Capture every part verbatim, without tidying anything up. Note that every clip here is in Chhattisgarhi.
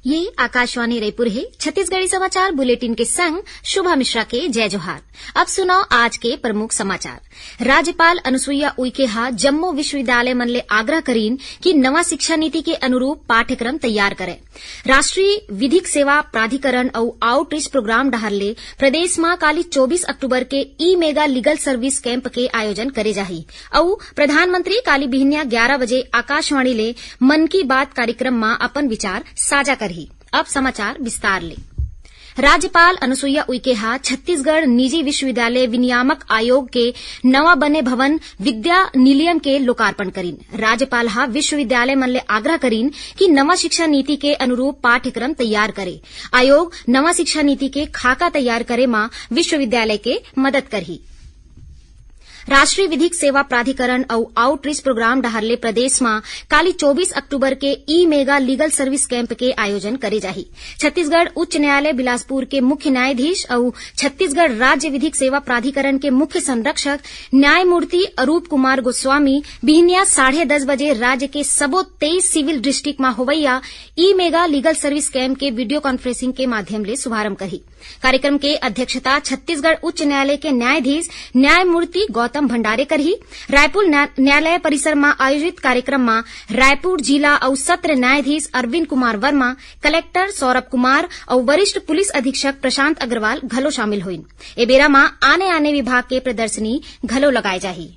ये आकाशवाणी रायपुर हे। छत्तीसगढ़ी समाचार बुलेटिन के संग शुभा मिश्रा के जय जोहार। अब सुनव आज के प्रमुख समाचार। राज्यपाल अनुसुईया उइके हा जम्मो विश्वविद्यालय मन ले आग्रह करीन कि नवा शिक्षा नीति के अनुरूप पाठ्यक्रम तैयार करय। राष्ट्रीय विधिक सेवा प्राधिकरण अउ आउटरीच प्रोग्राम डहार ले प्रदेश म काली चौबीस अक्टूबर के ई मेगा लीगल सर्विस कैंप के आयोजन करे जाही अउ प्रधानमंत्री काली बिहनिया ग्यारह बजे आकाशवाणी ले मन की बात कार्यक्रम म अपन विचार साझा करही। अब समाचार विस्तार ले। राज्यपाल अनुसुईया उइके हा छत्तीसगढ़ निजी विश्वविद्यालय विनियामक आयोग के नवा बने भवन विद्या निलयम के लोकार्पण करीन। राज्यपाल हा विश्वविद्यालय मन ले आग्रह करीन कि नवा शिक्षा नीति के अनुरूप पाठ्यक्रम तैयार करे। आयोग नवा शिक्षा नीति के खाका तैयार करे म विश्वविद्यालय के मदद करही। राष्ट्रीय विधिक सेवा प्राधिकरण अउ आउटरीच प्रोग्राम डहार ले प्रदेश म काली चौबीस अक्टूबर के ई मेगा लीगल सर्विस कैंप के आयोजन करे जाही। छत्तीसगढ़ उच्च न्यायालय बिलासपुर के मुख्य न्यायाधीश अउ छत्तीसगढ़ राज्य विधिक सेवा प्राधिकरण के मुख्य संरक्षक न्यायमूर्ति अरूप कुमार गोस्वामी बिहनिया साढ़े दस बजे राज्य के सबो तेईस सिविल डिस्ट्रिक्ट म होवइया ई मेगा लीगल सर्विस कैंप के वीडियो कॉन्फ्रेंसिंग के माध्यम ले शुभारंभ करही। कार्यक्रम के अध्यक्षता छत्तीसगढ़ उच्च न्यायालय के न्यायाधीश न्यायमूर्ति गौतम भंडारे करही। रायपुर न्या-, न्यायालय परिसर म आयोजित कार्यक्रम म रायपुर जिला अउ सत्र न्यायाधीश अरविंद कुमार वर्मा, कलेक्टर सौरभ कुमार अउ वरिष्ठ पुलिस अधीक्षक प्रशांत अग्रवाल घलो शामिल होइन। ए बेरा म आने-आने विभाग के प्रदर्शनी घलो लगाए जाही।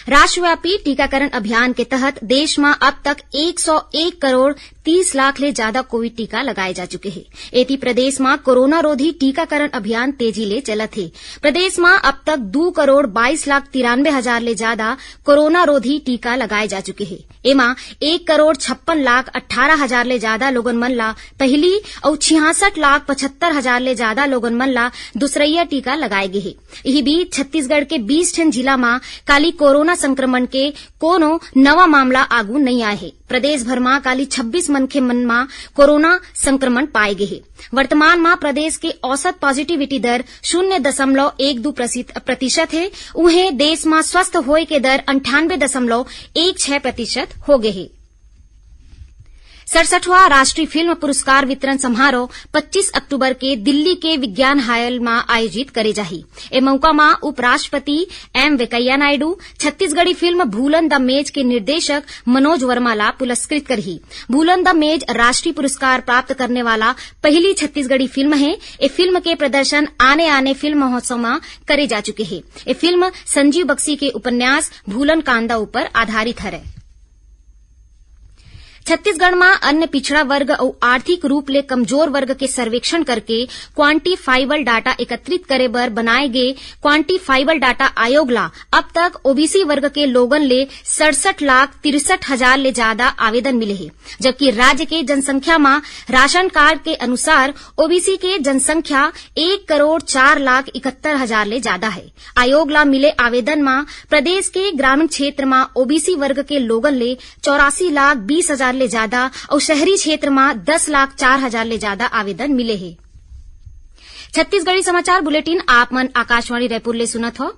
राष्ट्रव्यापी टीकाकरण अभियान के तहत देश म अब तक एक सौ एक करोड़ तीस लाख ले जादा कोविड टीका लगाए जा चुके हे। एती प्रदेश म कोरोना रोधी टीकाकरण अभियान तेजी ले चलत हे। प्रदेश म अब तक दू करोड़ बाईस लाख तिरानबे हजार ले जादा कोरोना रोधी टीका लगाए जा चुके हे। एमा एक करोड़ छप्पन लाख अट्ठारह हजार ले जादा लोगन मन ला पहिली अउ छियासठ लाख पचहत्तर हजार ले जादा लोगन मन ला दूसरइया टीका लगाए गे हे। इही बीच, छत्तीसगढ़ के बीस ठन जिला म काली कोरोना संक्रमण के कोनो नवा मामला आगू नइ आए हे। प्रदेश भर म काली छब्बीस मनखे मन म कोरोना संक्रमण पाए गे हे। वर्तमान म प्रदेश के औसत पॉजिटिविटी दर शून्य दशमलव एक दू प्रसित-, प्रतिशत हे। उहें, देश म स्वस्थ होए के दर अंठानबे दशमलव एक छह प्रतिशत हो गे हे। सड़सठवां राष्ट्रीय फिल्म पुरस्कार वितरण समारोह पच्चीस अक्टूबर के दिल्ली के विज्ञान हायल म आयोजित करे जाही। ए मउका म उपराष्ट्रपति M Venkaiah Naidu, Chhattisgarhi film Bhulan the maze के निर्देशक मनोज वर्मा ला पुरस्कृत करही। भूलन द मेज राष्ट्रीय पुरस्कार प्राप्त करने वाला पहिली छत्तीसगढ़ी फिल्म हे। ए फिल्म के प्रदर्शन आने-आने फिल्म महोत्सव म करे जा चुके हे। ए फिल्म संजीव बख्शी के उपन्यास भूलन कांदा ऊपर आधारित हरय। छत्तीसगढ़ म अन्य पिछड़ा वर्ग अउ आर्थिक रूप ले कमजोर वर्ग के सर्वेक्षण करके क्वांटिफाइबल डाटा एकत्रित करे बर बनाए गे क्वांटिफाइबल डाटा आयोग ला अब तक ओबीसी वर्ग के लोगन ले सड़सठ लाख तिरसठ हजार ले जादा आवेदन मिले हे, जबकि राज्य के जनसंख्या म राशन कार्ड के अनुसार ओबीसी के जनसंख्या एक करोड़ चार लाख इकहत्तर हजार ले जादा हे। आयोग ला मिले आवेदन म प्रदेश के ग्रामीण क्षेत्र म ओबीसी वर्ग के लोगन ले चौरासी लाख बीस हजार ले जादा अउ शहरी क्षेत्र म दस लाख चार हजार ले जादा आवेदन मिले हे। छत्तीसगढ़ी समाचार बुलेटिन आप मन आकाशवाणी रायपुर ले सुनत हो।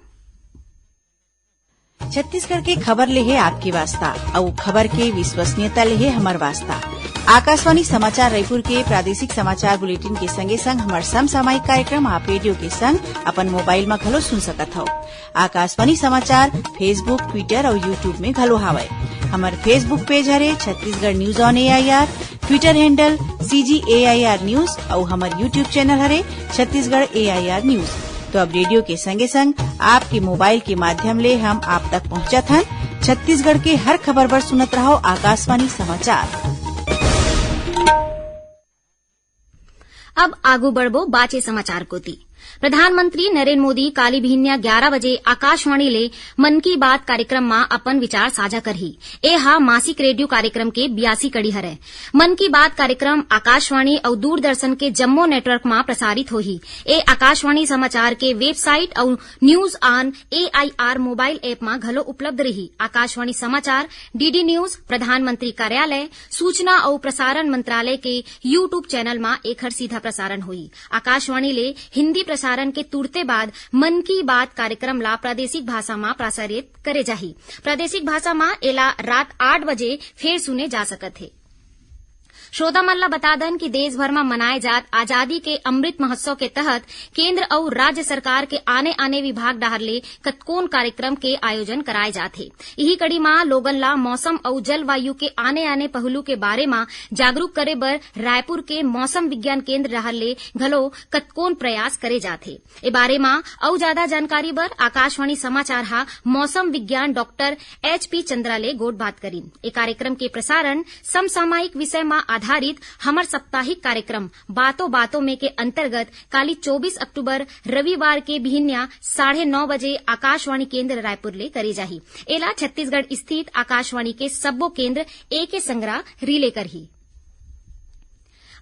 छत्तीसगढ़ के खबर ले हे आपके वास्ता, अउ खबर के विश्वसनीयता ले हे हमर वास्ता। आकाशवाणी समाचार रायपुर के प्रादेशिक समाचार बुलेटिन के संगे संग हमर समसामयिक कार्यक्रम आप रेडियो के संग अपन मोबाइल म घलो सुन सकत हव। आकाशवाणी समाचार Facebook, Twitter अउ YouTube में घलो हावय। हमर Facebook पेज हरे Chhattisgarh news on AIR, Twitter handle CG AIR news अउ हमर YouTube चैनल हरे छत्तीसगढ़ एआईआर न्यूज। तो अब रेडियो के संगे संग आपके मोबाइल के माध्यम ले हम आप तक पहुंचत हन। छत्तीसगढ़ के हर खबर बर सुनत रहव आकाशवाणी समाचार। अब आगू बढ़बो बाचे समाचार कोति। प्रधानमंत्री नरेंद्र मोदी काली भिनिया ग्यारा बजे आकाशवाणी ले मन की बात कार्यक्रम म अपन विचार साझा करही। ए हा मासिक रेडियो कार्यक्रम के बियासी कड़ी हरय। मन की बात कार्यक्रम आकाशवाणी अउ दूरदर्शन के जम्मो नेटवर्क म प्रसारित होही। ए आकाशवाणी समाचार के वेबसाइट अउ news on AIR mobile app म घलो उपलब्ध रही। आकाशवाणी समाचार, डीडी न्यूज, प्रधानमंत्री कार्यालय, सूचना अउ प्रसारण मंत्रालय के YouTube चैनल म एखर सीधा प्रसारण होही। आकाशवाणी ले हिंदी प्रसारण के तुरते बाद मन की बात कार्यक्रम ला प्रादेशिक भाषा म प्रसारित करे जाही। प्रादेशिक भाषा म एला रात आठ बजे फेर सुने जा सकत हे। श्रोता मन ला बता दन कि देश भर म मनाए जात आजादी के अमृत महोत्सव के तहत केंद्र अउ राज्य सरकार के आने-आने विभाग डहार ले कतकोन कार्यक्रम के आयोजन कराए जात हे। इही कड़ी म लोगन ला मौसम अउ जलवायु के आने-आने पहलू के बारे म जागरूक करे बर रायपुर के मौसम विज्ञान केंद्र डहार ले घलो कतकोन प्रयास करे जात हे। ए बारे म अउ जादा जानकारी बर आकाशवाणी समाचार ह मौसम विज्ञान डॉक्टर एच पी चंद्रा ले गोठबात करिन। ए कार्यक्रम के प्रसारण समसामयिक विषय म आधारित हमर साप्ताहिक कार्यक्रम बातों बातों में के अंतर्गत काली चौबीस अक्टूबर रविवार के बिहिनिया साढ़े नौ बजे आकाशवाणी केंद्र रायपुर ले करे जाही। एला छत्तीसगढ़ स्थित आकाशवाणी के सब्बो केंद्र एके संघरा रिले करही।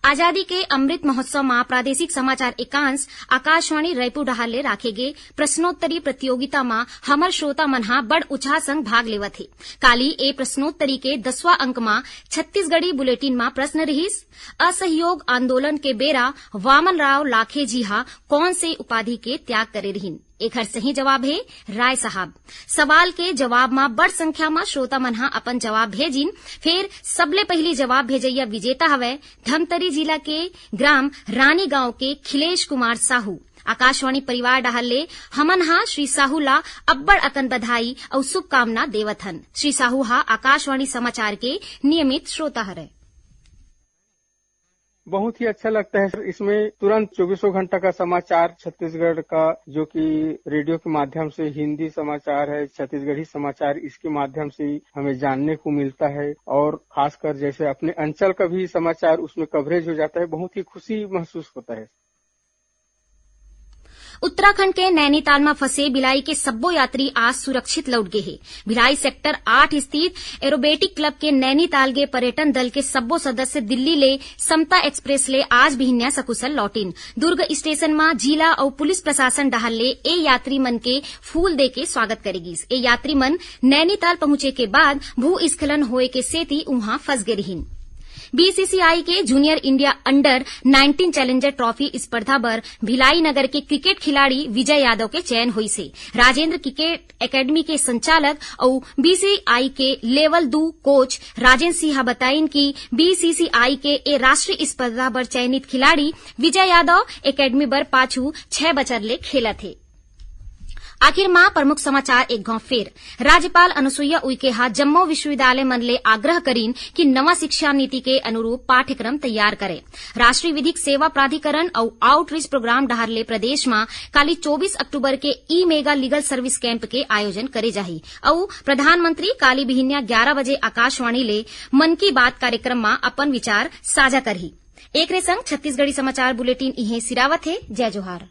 आजादी के अमृत महोत्सव म प्रादेशिक समाचार एकांश आकाशवाणी रायपुर डहार ले राखे गे प्रश्नोत्तरी प्रतियोगिता म हमर श्रोता मन ह बड़ उत्साह संग भाग लेवत हे। काली ए प्रश्नोत्तरी के दसवां अंक म छत्तीसगढ़ी बुलेटिन म प्रश्न रिहिस, असहयोग आंदोलन के बेरा वामन राव लाखे जी ह कौन से उपाधि के त्याग करे रिहिन? एखर सही जवाब हे राय साहब। सवाल के जवाब म बड़ संख्या म श्रोता मन ह अपन जवाब भेजिन। फेर सबले पहिली जवाब भेजइया विजेता हवय धमतरी जिला के ग्राम रानी गांव के खिलेश कुमार साहू। आकाशवाणी परिवार डहार ले हमन ह श्री साहू ला अब्बड़ अकन बधाई अउ शुभकामना देवत हन। श्री साहू ह आकाशवाणी समाचार के नियमित श्रोता हरय। बहुत ही अच्छा लगता है सर। इसमें तुरंत चौबीसों घंटा का समाचार छत्तीसगढ़ का, जो कि रेडियो के माध्यम से हिंदी समाचार है, छत्तीसगढ़ी समाचार, इसके माध्यम से ही हमें जानने को मिलता है। और खासकर जैसे अपने अंचल का भी समाचार उसमें कवरेज हो जाता है, बहुत ही खुशी महसूस होता है। उत्तराखंड के नैनीताल म फंसे भिलाई के सब्बो यात्री आज सुरक्षित लौट गे हे। भिलाई सेक्टर आठ स्थित एरोबेटिक क्लब के नैनीताल गे पर्यटन दल के सब्बो सदस्य दिल्ली ले समता एक्सप्रेस ले आज बिहिनिया सकुशल लौटिन। दुर्ग स्टेशन म जिला अउ पुलिस प्रशासन डहार ले ए यात्री मन के फूल दे के स्वागत करे गिस। ए यात्री मन नैनीताल पहुंचे के बाद भूस्खलन होए के सेती उहां फंस गे रिहिन। बीसीसीआई के junior India under nineteen challenger trophy स्पर्धा बर भिलाई नगर के क्रिकेट खिलाड़ी विजय यादव के चयन होइस हे। राजेंद्र क्रिकेट एकेडमी के संचालक अउ बीसीसीआई के लेवल दू कोच राजेंद्र सिंह ह बताइन कि बीसीसीआई के ए राष्ट्रीय स्पर्धा बर चयनित खिलाड़ी विजय यादव एकेडमी बर पाछू छह बछर ले खेलत हे। आखिर म प्रमुख समाचार एक घांव फेर। राज्यपाल अनुसुईया उइके ह जम्मो विश्वविद्यालय मन ले आग्रह करिन कि नवा शिक्षा नीति के अनुरूप पाठ्यक्रम तैयार करे। राष्ट्रीय विधिक सेवा प्राधिकरण अउ आउटरीच प्रोग्राम डहार ले प्रदेश म काली चौबीस अक्टूबर के ई मेगा लीगल सर्विस कैंप के आयोजन करे जाही अउ प्रधानमंत्री काली बिहिनिया ग्यारह बजे आकाशवाणी ले मन की बात कार्यक्रम म अपन विचार साझा करही। एकरे संग छत्तीसगढ़ी समाचार बुलेटिन इहें सिरावत हे। जय जोहार।